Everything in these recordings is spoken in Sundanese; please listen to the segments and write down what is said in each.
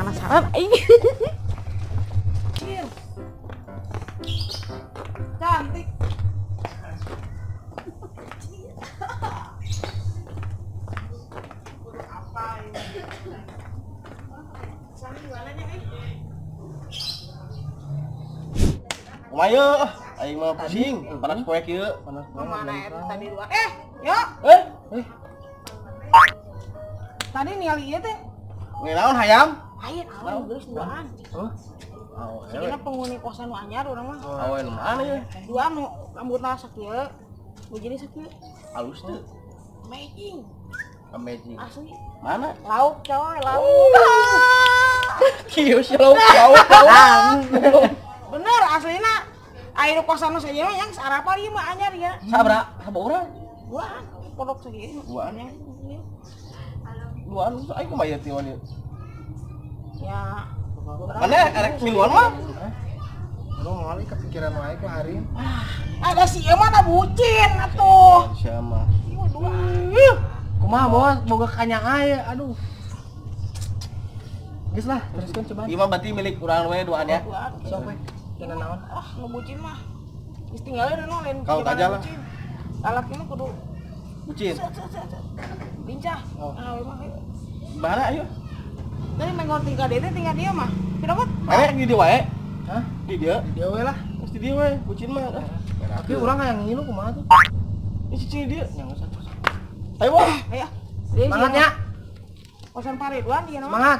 Penasaran aing. Cantik. Apa ini? Kumaha aing mah pusing, panas poe kieu, panas banget. Mana eta tadi dua? Yo. Tadi ningali ieu teh. Naon hayam? Hayam awewe geus duaan. Heuh. Sigina penghuni kosan nu anyar urang mah. Awewe nu mana ieu? Duaan nu rambutna sakieu. Bujini sakieu. Alus teu? Amazing. Amazing. Asli. Mana? Lauk coy, lauk. Kieu sih lauk, lauk. Bener aslina. Aya nu kosan nu saja mah yang sarapal ieu mah anyar ya. Sabra, sabra urang. Duaan pondok sakieu. Duaan. Duaan aing kumaha ieu tiwan ieu? Ya. Mana arek miluan mah? Lu ngali kepikiran wae ku hari. Ada si ieu mah da bucin atuh. Sia mah. Ieu duaan. Kumaha bos, boga kanyaah ya, aduh. Geus lah, teruskeun coba. Ieu mah berarti milik urang we duaan ya. Sok we. Jangan naon. Ah, nu bucin mah. Geus tinggalin nu lain. Kau aja lah. Lalaki mah kudu bucin. Lincah. Ah, mah. Mana ayo? Tadi menggol tinggal dia, tinggal dia mah. Pirapat? Di dia wae. Hah? Di dia? Di dia we lah. Mesti di dia we, bucin mah. Tapi urang hayang ngilu kumaha tuh? Ini cicing dia. Yang usah. Ayo, wah. Ayo. Semangat ya. Kosan Paridwan dia nama. Semangat.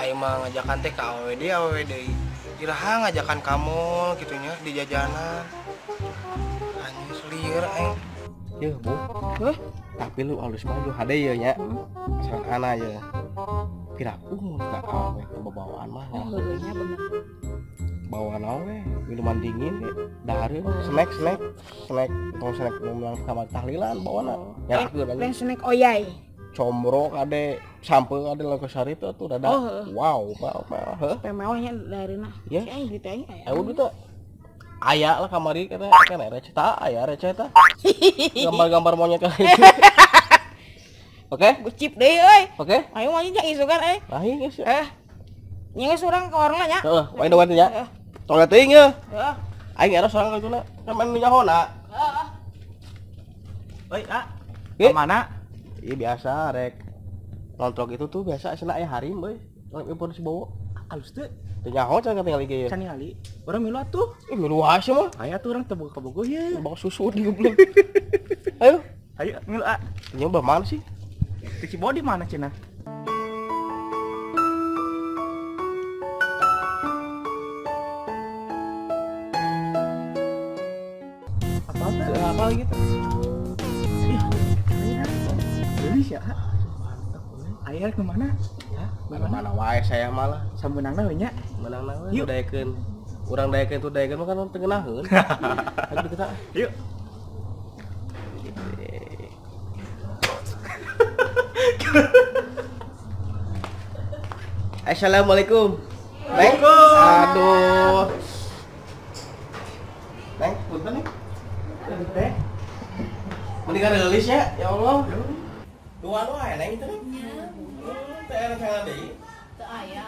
Aing mah ngajakan teh ka awewe deui, awewe deui. Iraha ngajakan kamu kitu nya di jajanan. Anjing lieur aing. Yeuh, Bu. Heuh. Tapi lu alus mah lu hade ieu nya. Salah ana ye. Piraku mun ka awewe bawaan mah. Oh, heueuh nya bener. Bawaan awewe minuman dingin ge, dahareun snack snack snack tong snack nu meunang kamar tahlilan bawana. Nyalakeun aja. Lain snack oyai. Combro kade, sampe kade Langkasari teh atuh rada. Wow, wow, heuh. Mewahnya dahareunna. Si aing duit aing aya. Aya duit teh. Aya lah kamari kata kan receh ta, aya receh ta. Gambar-gambar monyet kali itu. Oke? Gucip deui euy. Oke. Ayo mah jeung isukan euy. Lain geus. Nya geus urang ka warung nya. Heeh, wae doan nya. Tong teuing ye. Heeh. Aing era sorang ka dituna. Kan main nyahona. Heeh. Oi, ah. Ka mana? Iya biasa rek. Nontrok itu tuh biasa cenah aya harim euy. Impor si Bowo. Alus teu. Teu nyaho can katingali ge. Can ningali. Urang milu atuh. Ih milu wae sih mah. Aya tuh urang teu boga kabogoh ye. Bawa susu di goblok. Ayo. Ayo milu ah. Nya bah mana sih? Di Cibowo di mana cenah? Apa tuh? Apa gitu? Ih, gelis ya. Aya ke mana? Ya, mana wae saya malah. Sambeunangna we nya. Meunangna we daekeun. Urang daekeun tuh daekeun mah kan teu ngeunaheun. Ayo kita. Yuk. Assalamualaikum. Neng. Aduh. Neng, punten nih. Teh. Mendingan rilis ya, ya Allah. Dua wae neng itu neng. Teh aya rencangan deui. Teu aya.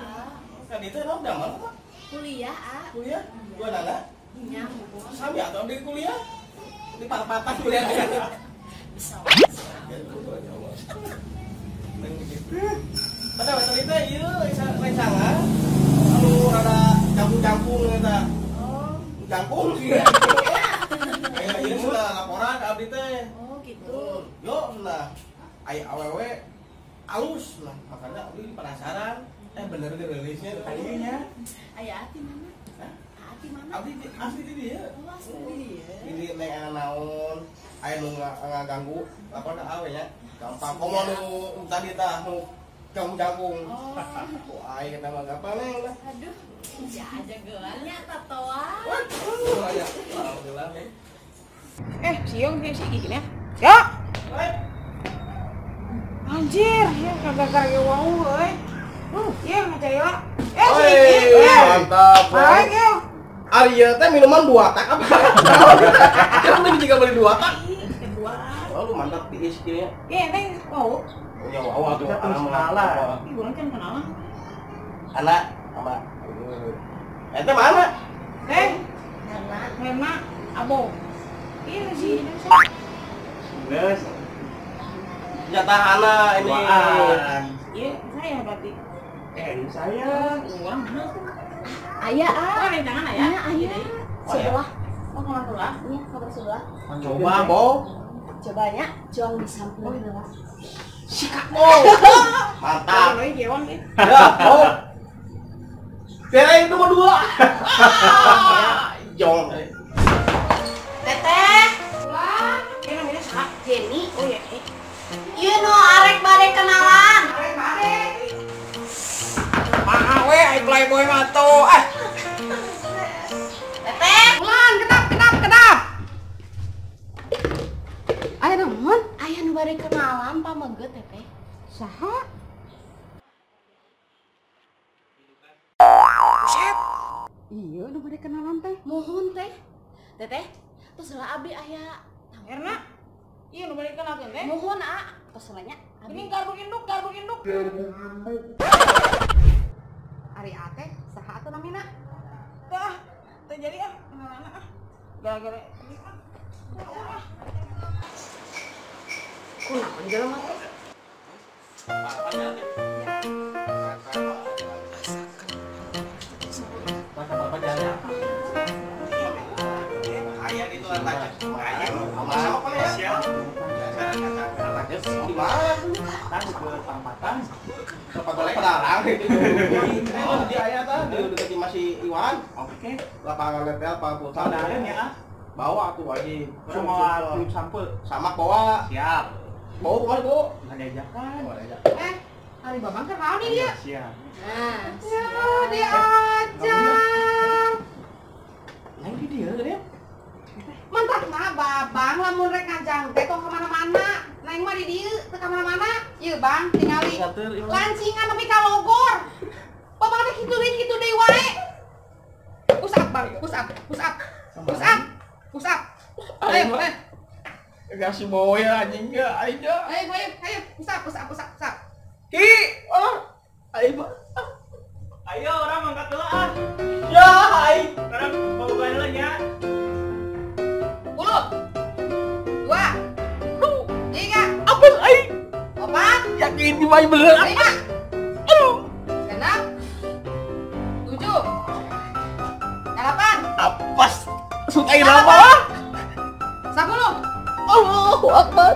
Kan itu naon damel mah? Kuliah, ah. Kuliah? Dua nana? Nya. Sami atuh abdi kuliah. Di parpatan kuliah. Bisa. Neng gitu. Pada waktu itu ieu rencangan anu rada cangkung-cangkung eta. Oh. Cangkung sih. Aya ieu sudah laporan ka abdi teh. Oh, gitu. Yo sudah. Aya awewe alus lah, makanya abdi penasaran. Bener ge rilisnya tadinya. Aya ati mana? Hah? Ati mana? Abdi asli di dieu. Oh, asli di dieu. Di neng naon, aya nu ngaganggu, lapor ka awe nya. Gampang komo nu tadi tah nu jangkung-jangkung. Oh. Aing eta mah gampang neng lah. Aduh, jagoannya tatoan. Waduh, aya. Alhamdulillah. Siung si gini ya. Yo. Anjir, ya kagak kagak wau euy. Iya ngacari lah. Si Iki. Mantap. Baik yo. Ari ieu teh minuman 2 tak apa? Kan beli juga beli 2 tak. Ih, kedua. Oh, lu mantap tiis kieu nya. Iya, neng wau. Ya wah tuh kenalan. Ih, urang kan kenalan. Anak sama eta mana? Herna, Abo. Iya sih. Geus. Jatah Ana ini. Iya, saya berarti. Saya. Uang mana tuh? Aya ah. Oh, jangan aya. Aya. Sebelah. Oh, kamar sebelah. Iya, kamar sebelah. Coba, Bo. Cobanya cuang di samping heula. Sikat, Bo. Mantap. Kalau jewang deh. Ya, Bo. Kirain nomor 2. Jong. Teteh. Wah, ini namanya siapa? Jenny. Oh iya. Ieu nu arek bade kenalan. Arek bade. Maha we ai playboy mah tuh. Ah. Teteh. Ulan, kedap kedap kedap. Aya naon? Aya nu bade kenalan pameget teteh. Saha? Buset. Iya, nu bade kenalan teh. Mohon teh. Teteh, tos heula abdi aya. Erna. Iya, nu bade kenalkeun teh. Mohon a, tos heula nya. Ini gardu induk, gardu induk. Ari ate, saha atuh namina? Tah, teh jadi ah, kenalan ah. Gara-gara ini ah. Kunaon jelema teh? Aya itu masih Iwan. Oke. Lapangan level, lapangan futsal. Ya. Bawa tuh wajib. Semua klub sampel. Sama bawa. Siap. Bawa kemana, Bu? Nggak diajakan. Hari Babang kenal nih dia. Siap. Nah, ya, diajak. Neng di dia tadi. Mantap mah Babang lamun rek ngajang teh tong kemana-mana. Neng mah di dieu teu ka mana-mana. Ieu Bang tingali. Lancingan tapi ka Logor. Babang teh kitu deui wae. Push up Bang, push up, push up. Push up. Push up. Ayo, ayo. Kasih bawa ya anjing ya, ayo. Ayo, ayo, ayo, push up, push up, push up, push up. Ki, oh, ayo, ayo orang mangkat dulu ah. Ya, ayo. Orang mau buka dulu ya. 10, 2, 3, apa ayo? 4, yakin ini main bener. 5, 6, 7, 8. Apa? Sukai lama lah. 10. Allahu Akbar.